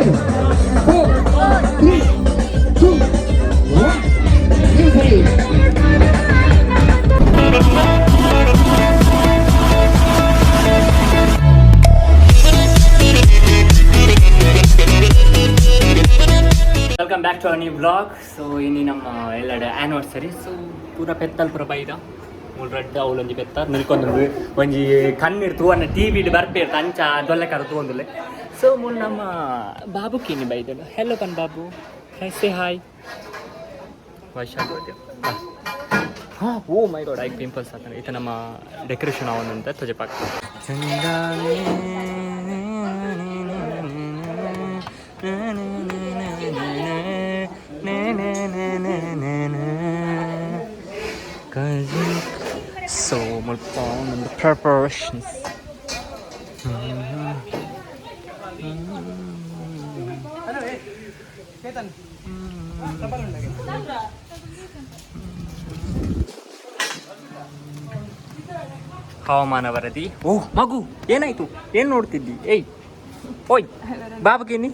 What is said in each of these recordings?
5, 4, 3, 2, 1. Music. Welcome back to our new vlog. So ಇನಿ ನಮ್ಮ ಎಲ್ಲಡೆ ಆ್ಯನಿವರ್ಸರಿ. ಸೊ ಪೂರ ಪೆತ್ತಲ್ ಪೂರ ಬೈದ ಮೂಲು ರಡ್ಡ್ ಅವಲೊಂಜಿ ಪೆತ್ತ ನಿಲ್ಕೊಂದು ಒಂಜಿ ಕಣ್ಣೀರು ತೂವನ್ನ ಟಿ ವಿಡ್ ಬರ್ಪೇರ್ ಅಂಚ ದೊಲ್ಲೆಕಾರ ತೂವೊಂದುಲ್ಲೆ. ಸೊ ಮೂಲು ನಮ್ಮ ಬಾಬು ಕಿನಿ ಬೈದಳು. ಹೆಲೋ ಪನ್ Babu, hi, say hi. Vaishakh. ಹಾಂ, ಓ ಮೈ ಗಾಡ್, ಐಕ್ ಪಿಂಪಲ್ಸ್ ಆತನ. ಈತ ನಮ್ಮ ಡೆಕೋರೇಷನ್ ಅವನಂತ ತೊಜಪಾಕ್. So ಮುಲ್ಪ ಒಂದು ಪ್ರಿಪರೇಷನ್ಸ್. ಹವಾಮಾನ ವರದಿ. ಓಹ್ ಮಗು, ಏನಾಯ್ತು? ಏನು ನೋಡ್ತಿದ್ದಿ? ಏಯ್ ಓಯ್, ಬಾಬುಗಿನಿ.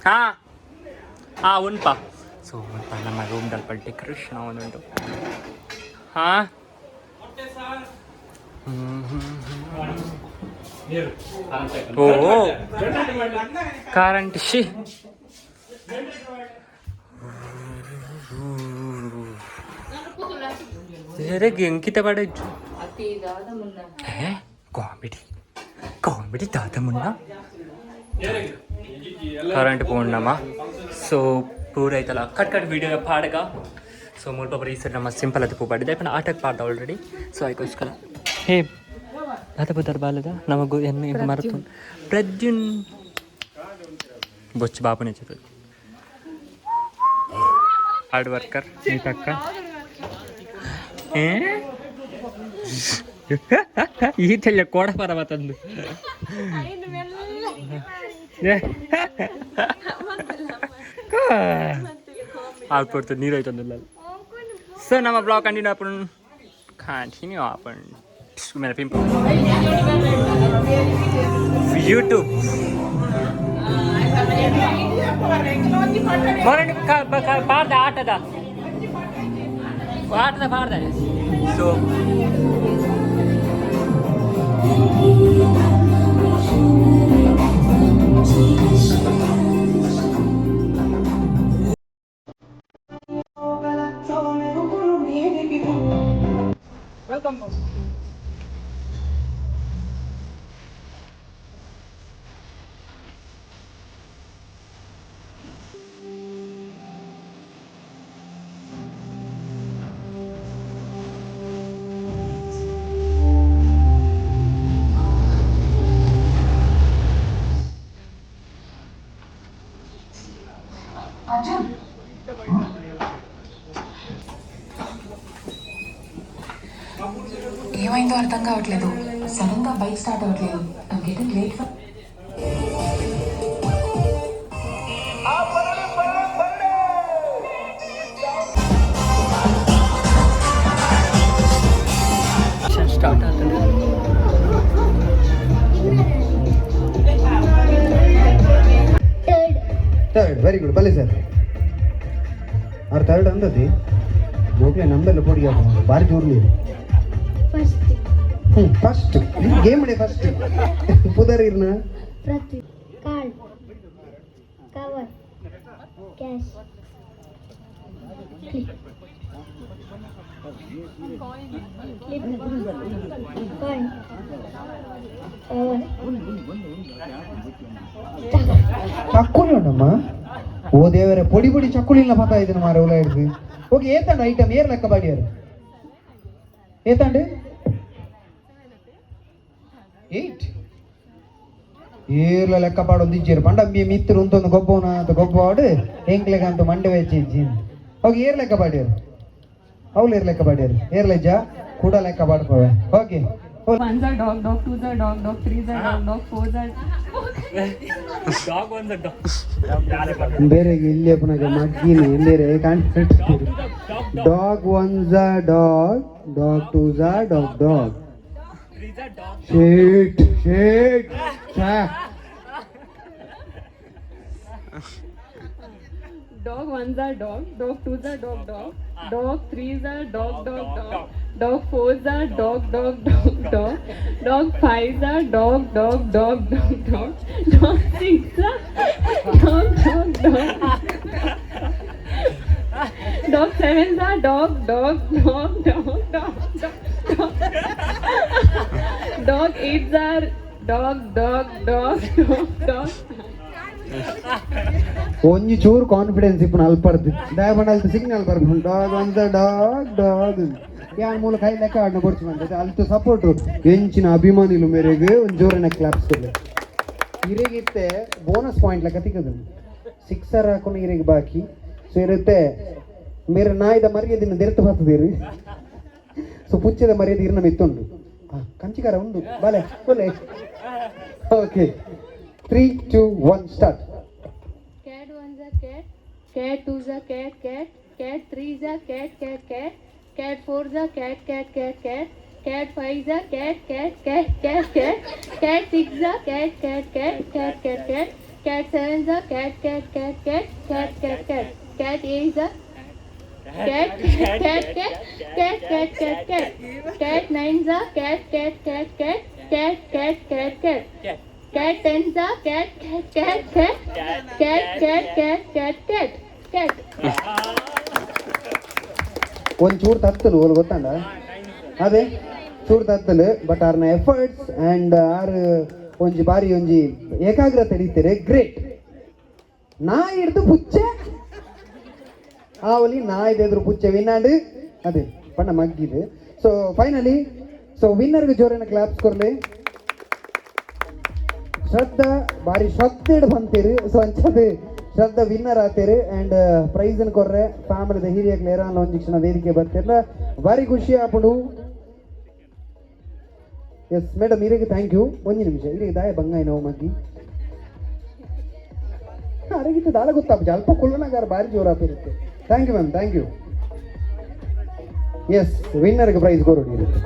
ಹಾ ಹಾ ಉನ್ಪ. ಸೊ ಮುಲ್ಪ ನಮ್ಮ ರೂಮ್ ದಲ್ಪ ಡೆಕೋರೇಷನ್ ಉಂಟು. ಹಾ ಓ ಕರೆಂಟ್ she. ಎಂಕಿತ ಪಡೆಜ್ಜು ಕಾಮಿಡಿ ಕಾಮಿಡಿ ದಾದ ಮುನ್ನ ಕರೆಂಟ್ ಪೋಂಡಮ್ಮ. ಸೊ ಪೂರ ಐತಲ್ಲ, ಕಟ್ ಕಟ್ ವಿಡಿಯೋ ಪಾಡಗ. ಸೊ ಮುಲ್ಪ ರೀಸೆಂಟ್ ನಮ್ಮ ಸಿಂಪಲ್ ಅದು ಪೂ ಪಾಡಿದೆ ಪಂಡ ಆಟಕ್ಕೆ ಪಾಡ್ದ ಆಲ್ರೆಡಿ. ಸೊ ಅದಕ್ಕೋಸ್ಕರ ಹೇ ದಾದ ಪುದರ್ ಬಾಲದ ನಮಗೂ ಎನ್ನು ಮರೆತು. ಪ್ರದ್ಯುನ್ ಬೊಚ್ಚು ಬಾಪುನೆ ಚತು ಹಾರ್ಡ್ ವರ್ಕರ್ ನೀತಕ್ಕ. ಈ ತೆಲ್ಲ ಕೋಡ ಪರ ಬತ್ತಂದು ಆಗ್ಬಿಡ್ತು ನೀರು ಹೋಯ್ತಂದಿಲ್ಲ. ಸೊ ನಮ್ಮ ಬ್ಲಾಗ್ ಕಂಟಿನ್ಯೂ आपण ಕಂಟಿನ್ಯೂ आपण ಮೇರೆ ಪಿಂಪಲ್ ಯೂಟ್ಯೂಬ್ ಮೊರನಿ ಪಾಡ್ದ ಆಟದ ಆಟದ ಪಾಡ್ದ. ಸೊ ఏమైందో అర్థం కావట్లేదు. సడన్ గా బైక్ స్టార్ట్ అవ్వట్లేదు. I'm getting late for start ಆಗ್ತದೆ. Third, very good. ಬಲ್ಲಿ ಸರ್ ಅವ್ರು ಥರ್ಡ್ ಅಂದದಿ. ಜೋಕ್ಲೆ ನಂಬೆಲ್ಲ ಪೊಡಿ ಹಾಕೊಂಡು ಭಾರಿ ಜೋರ್ಲಿ. ಫಸ್ಟ್. ಹ್ಞೂ, ಫಸ್ಟ್ ಗೇಮ್ ಇಡೆ ಫಸ್ಟ್ ಪುದರ್ ಇರ್ನ. ಪ್ರತಿ card, cover, cash, clip, clip, coin, cover. Chakkuli ಉಂಡಮ್ಮ. ಓ ದೇವರೇ, ಪೊಡಿ ಪೊಡಿ ಚಕ್ಕುಲಿಲ್ಲ ಪತ್ತ ಇದನ್ನ ಮಾರ ಉಲ ಹಿಡ್ದು. ಓಕೆ, ಏತಂಡ ಐಟಮ್ ಏರ್ ಲೆಕ್ಕ ಬಾಡಿಯಾರು ಏತಂಡು? ಏಟ್ ಏರ್ಲ ಲೆಕ್ಕ ಪಾಡೊಂದು ಇಜ್ಜೇರು ಪಂಡ ಮಿ ಮಿತ್ರ ಉಂತೊಂದು ಗೊಬ್ಬವನ ಅಂತ ಗೊಬ್ಬವಾಡು ಎಂಕ್ಲೆಗ ಅಂತ ಮಂಡೆ ವೆಚ್ಚ ಇಜ್ಜಿ. ಓಕೆ, ಏರ್ ಲೆಕ್ಕ ಪಾಡ್ಯಾರು? ಅವ್ಲು ಏರ್ ಲೆಕ್ಕ ಪಾಡ್ಯಾರು? ಏರ್ ಲೆಜ್ಜ ಕೂಡ ಲೆಕ್ಕ ಪಾಡ್ಪವೆ. Okay. One's a dog, dog two's a dog, dog three's a dog, dog four's a dog one's a dog. ಬೇರೆ ಇಲ್ಲಿ ಪುನಗ ಮಗ್ಗಿನಿ ಬೇರೆ ಕಾಣ್ತಾ. Dog one's a dog, dog two's a dog, dog. Three's a dog. Shit shit. Dog one's a dog, dog two's a dog, dog, dog three's a dog, dog, dog, dog four's a dog, dog, dog, dog, dog five's a dog, dog, dog, dog, dog, dog six a dog, dog, dog, dog seven's a dog, dog, dog, dog, dog, dog, dog eight's a dog, dog, dog, dog, dog. ಒಂಜಿ ಚೂರು confidence ಇಪ್ಪು ಅಲ್ಪರ್ದು dog ಅಲ್ತು signal ಬರ್ಪುಂಡು. Dog ಒಂದ dog dog ಯಾನ್ ಮೂಲ ಕೈ ಲೆಕ್ಕ ಆಡ್ನ ಕೊಡ್ಚು ಬಂದ ಅಲ್ತು support ಎಂಚಿನ ಅಭಿಮಾನಿಲು ಮೇರೆಗೆ ಒಂದು ಜೋರನ ಕ್ಲಾಪ್ಸ್ ಕೊಡ್ಲೆ. ಇರೆಗಿತ್ತೆ ಬೋನಸ್ ಪಾಯಿಂಟ್ ಲೆಕ್ಕ ತಿಕ್ಕದು. ಸಿಕ್ಸರ್ ಹಾಕೊಂಡು ಇರೆಗೆ ಬಾಕಿ. ಸೊ ಇರುತ್ತೆ ಮೇರೆ ನಾಯಿದ ಮರ್ಯಾದಿನ ದೆರ್ತು ಬರ್ತದಿರಿ. ಸೊ ಪುಚ್ಚದ ಮರ್ಯಾದೆ ಇರ್ನ ಮಿತ್ತುಂಡು. ಕಂಚಿಕಾರ ಉಂಡು ಬಲೆ ಬಲೆ. Okay, 3, 2, 1, start. Cat one's a cat, cat two's a cat, cat, cat three's a cat, cat, cat, cat four's a cat, cat, cat, cat, cat five's a cat, cat, cat, cat, cat, cat six's a cat, cat, cat, cat, cat, cat, cat seven's a cat, cat, cat, cat, cat, cat, cat, cat eight's a cat, cat, cat, cat, cat, cat, cat, cat nine's a cat, cat, cat, cat, cat, cat, cat, cat, cat ten's a cat, cat, cat, cat, cat, cat, cat, cat, cat, cat. ಒಂದು ಚೂರು ತತ್ತಲು ಓಲು ಗೊತ್ತಂಡ. ಅದೇ ಚೂರು ತತ್ತಲು, but ಆರ್ನ efforts and ಆರ್ ಒಂಜಿ ಬಾರಿ ಒಂಜಿ ಏಕಾಗ್ರತೆ ಹಿಡಿತಾರೆ. ಗ್ರೇಟ್. ನಾ ಹಿಡ್ದು ಪುಚ್ಚೆ ಆವಲಿ ನಾಯಿದ ಎದುರು ಪುಚ್ಚೆ ವಿನ್ನಾಂಡ್ ಅದೇ ಬಣ್ಣ ಮಗ್ಗಿದೆ. ಸೊ ಫೈನಲಿ, ಸೊ ವಿನ್ನರ್ಗೆ ಜೋರಿನ ಕ್ಲಾಪ್ಸ್ ಕೊರ್ಲಿ. ಶ್ರದ್ಧಾ ಬಾರಿ ಶ್ರದ್ಧೆಡ್ ಬಂತೀರಿ. ಸೊ ಅಂಚದೆ ಶ್ರದ್ಧಾ ವಿನ್ನರ್ ಆತೀರಿ ಆ್ಯಂಡ್ ಪ್ರೈಸ್ ಕೊರ್ರೆ ಫ್ಯಾಮಿಲಿದ ಹಿರಿಯಕ್ಲು ಏರಾನ್ ಒಂಜಿ ಕ್ಷಣ ವೇದಿಕೆ ಬರ್ತಿರ್ಲ. ಭಾರಿ ಖುಷಿ ಆಪುಂಡು. ಎಸ್ ಮೇಡಮ್, ಇರೆಗೆ thank you. ಒಂಜಿ ನಿಮಿಷ, ಇರೆಗೆ ದಾಯ ಬಂಗಾಯಿ ನೋವು ಮಗ್ಗಿ ಅರಗಿತ್ತು ದಾಲ ಗೊತ್ತಾಪುಜಿ. ಅಲ್ಪ ಕುಲ್ಲನಗಾರ ಭಾರಿ ಜೋರಾಪಿರುತ್ತೆ. Thank you ma'am, thank you. Yes, ವಿನ್ನರ್ಗೆ price ಕೊರೋಡು ಇರುತ್ತೆ.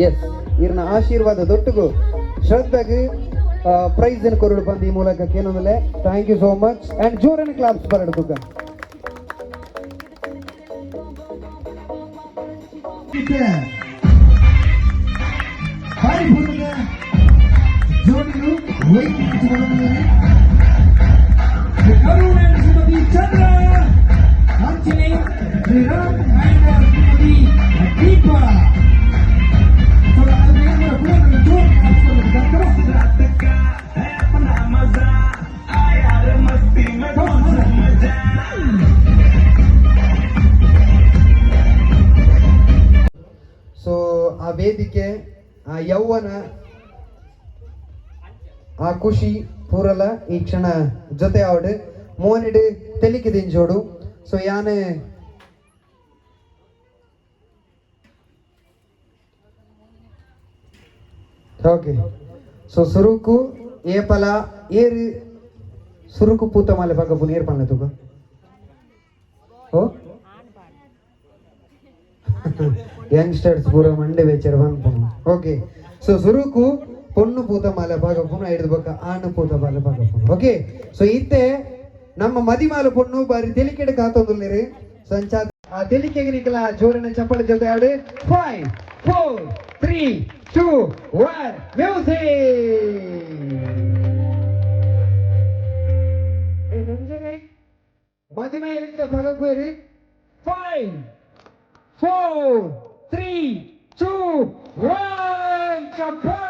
ಎಸ್, ಇರ್ನ ಆಶೀರ್ವಾದ ದೊಟ್ಟುಗು ಶ್ರದ್ಧಾಗ್ ಪ್ರೈಸ್ ಕೊರಡು ಬಂದು ಈ ಮೂಲಕ ಕೇನೊಂದಲೆ. Thank you so much and ಜೋರನ್ನು claps ಬರಡು ತುಕ. ಭಾರಿ ಪೂರ್ಣದ ಜೋಡಿಗಳು ಅರುಣ್ ಅಂಡ್ ಶ್ರೀಮತಿ ಚಂದ್ರ ಅಂಚನೆ ಶ್ರೀರಾಮ್ ಅಂಡ್ ಶ್ರೀಮತಿ ದೀಪಾ. So, ಅದನ್ನ ಜೋರು claps ಕೊಡ್ಬೇಕು. Come on. Come on. So ಆ ವೇದಿಕೆ, ಆ ಯೌವನ, ಆ ಖುಷಿ ಪೂರಲ ಈ ಕ್ಷಣ ಜೊತೆ ಆವಡು ಮೋನಿಡು ತೆಲಿಕೆ ದಿಂಜೋಡು. ಸೊ ಯಾನೆ ಓಕೆ. ಸೊ ಸುರುಕು ಏಪಲ ಏರು ಸುರುಕು ಪೂತ ಮಾಲೆ ಪಕ್ಕ ಏರ್ ಪನ್ಲೆ ತೂಕ. ಓ ಯಂಗ್ಸ್ಟರ್ಸ್ ಪೂರ ಮಂಡೆ ಬೇಚರ್ ಪನ್ಪುನು. ಓಕೆ, ಸೊ ಸುರುಕು ಪೊಣ್ಣು ಪೂತ ಮಾಲೆ ಪಾಕಪುನು, ಐದು ಬೊಕ್ಕ ಆಣು ಪೂತ ಮಾಲೆ ಪಾಕಪುನು. ಓಕೆ, ಸೊ ಇತ್ತೆ ನಮ್ಮ ಮದಿಮಾಲು ಪೊಣ್ಣು ಬಾರಿ ತೆಲಿಕೆಡ್ ಕಾತೊಂದುಲ್ಲೆರ್. ಸೊ ಅಂಚ ಆ ತೆಲಿಕೆಗೆ ನಿಕಲ ಜೋರಿನ ಚಪ್ಪಳೆ ಜೊತೆ ಆಡು. 5, 4, 3, 2, 1, music. ಮದಿಮೆಯಿಂದ ಪಗಪೇರಿ. 5, 4, 3, 2, 1, ಚಪ್ಪಾಳೆ.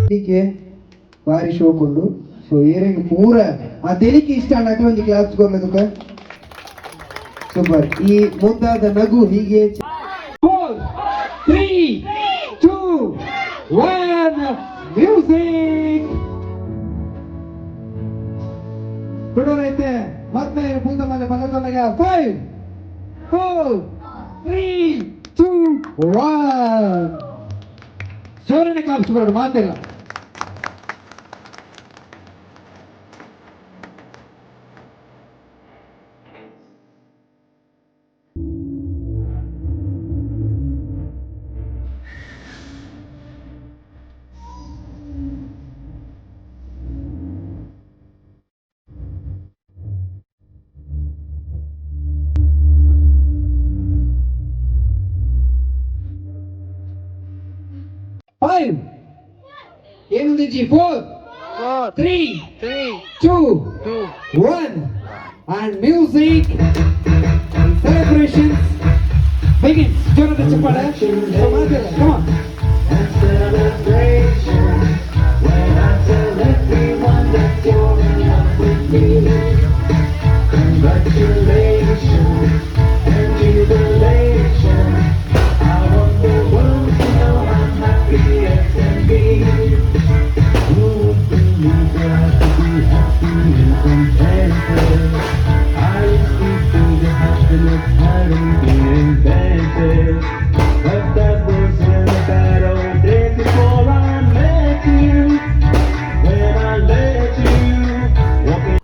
ಹೀಗೆ ಬಾರಿ ಶೋಕುಂಡು. ಸೊ ಏರೆಗ್ ಪೂರ ಆ ತೆಲಿಕೆ ಇಷ್ಟ ಆಂಡ ಒಂಜಿ ಕ್ಲಾಸ್ ಕೊರ್ಲದುಕ. ಸೂಪರ್. ಈ ಮುದ್ದಾದ ನಗು ಹೀಗೆ. 4, 3, 2, 1, music. ಕುಡೋರೈತೆ ಮತ್ತೆ ಪೂತ ಮಲೆ ಮಲತನಗ. 5, 4, 3, 2, 1. ಜೋರನೆ ಕ್ಲಾಪ್ಸ್ ಬರೋದು ಮಾತಿಲ್ಲ. 5 ಏನೊಂದಿಜಿ. 4, 3, 2, 1 and music. Celebrations begins. ಜೋರದ ಚಪ್ಪಾಳೆ. So, ಮಾತಿಲ್ಲ. Come on. Celebration when I tell everyone that you're in love with me. Congratulations and jubilations. I want the world to know I'm happy as can be. Who would believe that I could be happy and contented? I used to think that happiness hadn't been invented. But that was in the bad old days before I met you. When I let you walk in.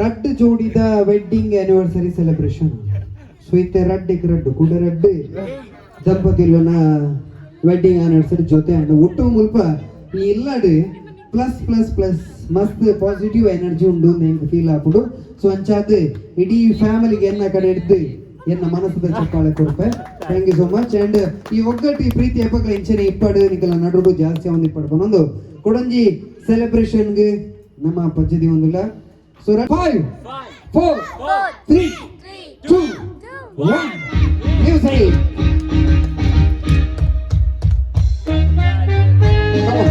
ರಡ್ಡ್ ಜೋಡಿದ wedding anniversary celebration. ಸೊ ಇತ್ತೆ ರಡ್ಡಿಗೆ ರಡ್ಡು ಕುಡ ರಡ್ಡು ದಂಪತಿಲುನ wedding anniversary ಜೊತೆ ಅಂಡ್ ಒಟ್ಟು ಮುಲ್ಪ ಈ ಇಲ್ಲಡ್ plus plus plus ಮಸ್ತ್ ಪಾಸಿಟಿವ್ ಎನರ್ಜಿ ಉಂಡು ಎಂಕ್ ಫೀಲ್ ಆಪುಂಡು. ಸೊ ಅಂಚಾದ್ ಇಡೀ ಫ್ಯಾಮಿಲಿಗೆ ಎನ್ನ ಕಡೆ ಹಿಡ್ದು ಎನ್ನ ಮನಸ್ಸದ ಚಪ್ಪಾಳೆ ಕೊರ್ಪೆ. Thank you so much. And ಈ ಒಗ್ಗಟ್ಟು, ಈ ಪ್ರೀತಿ ಎಪ್ಪಗ್ಲ ಇಂಚನೆ ಇಪ್ಪಡು, ನಿಕಲ ನಡುಡು ಜಾಸ್ತಿ ಒಂದು ಇಪ್ಪಡು ಪನೊಂದು ಕೊಡಂಜಿ ಸೆಲೆಬ್ರೇಷನ್ಗೆ ನಮ್ಮ ಪದ್ಧತಿ ಒಂದಿಲ್ಲ. So 5, 4, 3, 2, 1, music. Come on.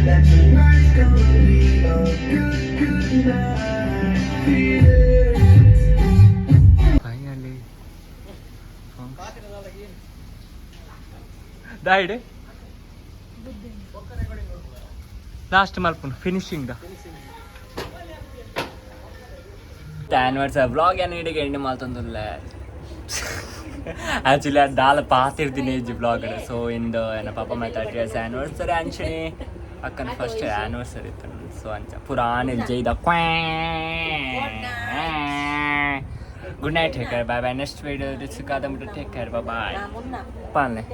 That tonight's gonna be a good, good night. Feel it. Finally ದಾಯಿಡ್ last ಮಲ್ಪುನು ಫಿನಿಶಿಂಗ್ the. Anniversary vlog ಏನು ಇಡೀ ಎಂಡ್ ಮಲ್ತೊಂದುಲ್ಲೆ. ಆಕ್ಚುಲಿ ಅದು ದಾಲ ಪಾತಿರ್ದಿನಿ ಇಜ್ಜಿ ವ್ಲಾಗ್. ಸೊ ಇಂದು ಏನ ಪಾಪ ಮೈ 30 ಇಯರ್ಸ್ ಆನಿವರ್ಸರಿ ಅಂಚನೆ ಅಕ್ಕನ ಫಸ್ಟ್ ಆನಿವರ್ಸರಿ ಇತ್ತು. ಸೊ ಅಂಚ ಪುರಾಣ ಜೈದ. Good night, take care, bye bye. Next video ಸಿಕ್ಕಾದ. Take care, bye. ಪಾಲನೆ.